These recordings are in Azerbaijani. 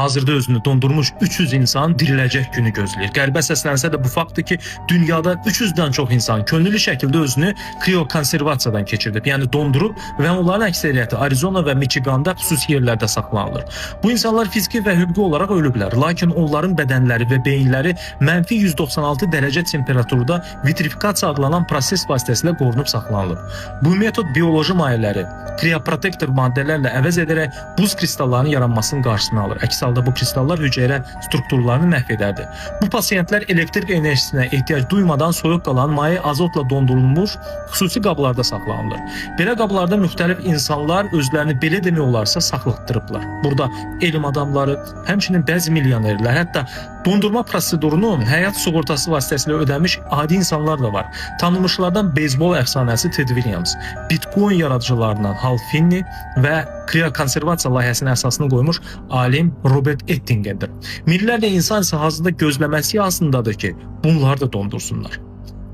Hazırda özünü dondurmuş 300 insan diriləcək günü gözləyir. Qəribə səslənsə də bu faktdır ki, dünyada 300-dən çox insan könüllü şəkildə özünü kriokonservasiyadan keçirdib, yəni dondurub və onların əksəriyyəti Arizona və Michiganda xüsusi yerlərdə saxlanılır. Bu insanlar fiziki və hüquqi olaraq ölüblər, lakin onların bədənləri və beyinləri mənfi 196 dərəcə temperaturda vitrifikasiya adlanan proses vasitəsilə qorunub saxlanılıb. Bu metod bioloji mayeləri krioprotektor maddələrlə əvəz edərək buz kristallarının yaranmasının qarşısını alır. Əks halda bu kristallar hüceyrə strukturlarını məhv edərdi. Bu pasiyentlər elektrik enerjisinə ehtiyac duymadan soyuq qalan maye azotla dondurulmuş xüsusi qablarda saxlanılır. Belə qablarda müxtəlif insanlar özlərini belə demək olarsa saxlatdırıblar. Burada elm adamları, həmçinin bəzi milyonerlər, hətta dondurma prosedurunu həyat sığortası vasitəsilə ödəmiş adi insanlar da var. Tanınmışlardan beyzbol əfsanəsi Ted Williams, Bitcoin yaradıcılarından Hal Finney və kriokonservasiya layihəsinin əsasını qoymuş alim Robert Ettingerdir. Minlərlə insan isə hazırda gözləməsi siyahısındadır ki, bunları da dondursunlar.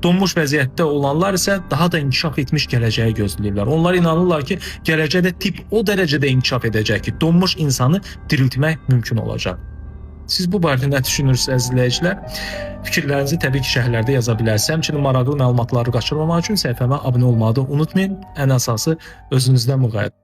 Donmuş vəziyyətdə olanlar isə daha da inkişaf etmiş gələcəyi gözləyirlər. Onlar inanırlar ki, gələcəkdə tibb o dərəcədə inkişaf edəcək ki, donmuş insanı diriltmək mümkün olacaq. Siz bu barədə nə düşünürsünüz, əziz izləyicilər? Fikirlərinizi təbii ki, şərhlərdə yaza bilərsiniz. Həmçinin maraqlı məlumatları qaçırmamaq üçün səhifəmə abunə olmağı da unutmayın. Ən əsası, özünüzdən müğayət.